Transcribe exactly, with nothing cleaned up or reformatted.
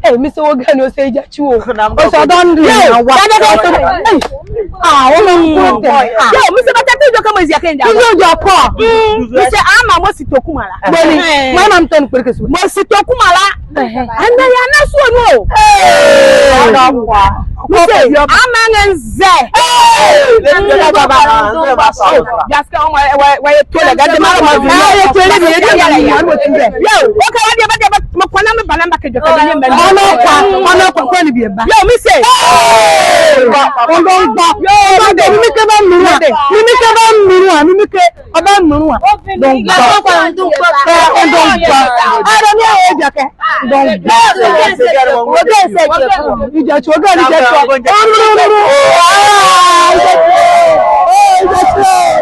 Ei, mese ɔgane ɔse egya kyi o. Ɔse ɔdɔ ndụ ya wa. Ei. Ah, ɔma mpo tɛ. Yo, mese bata ti dɔ kama zia kenda. Ti dɔ kɔ. Mese ama mo si tokuma la. Boni. Mama mtoni kpere kesu. Mo si tokuma la. Ɛnɛ ya na so no. Ei. Mese ama nge nze. Ei. Yasika ɔmɔ wa wa ye tole ga de ma ma. Yo, okay, wa de ba de ba mo kɔna me ba na mba kɛ dɔ kɛ me nyɛ mba. Ɔnɔ kwa, ɔnɔ kwa, kwa ni bi ba. Yo, mese. Ɔndɔ ngba. Yo, mese mi kɛ ba mrua. Mi kɛ ba mrua, mi kɛ ɔba mrua. Ɔndɔ ngba. Ɔndɔ ngba. Ara mi a ye jake. Ɔndɔ ngba. Ɔndɔ ngba. Ija cho ga ni ja cho. Ah, ija cho. Ija cho.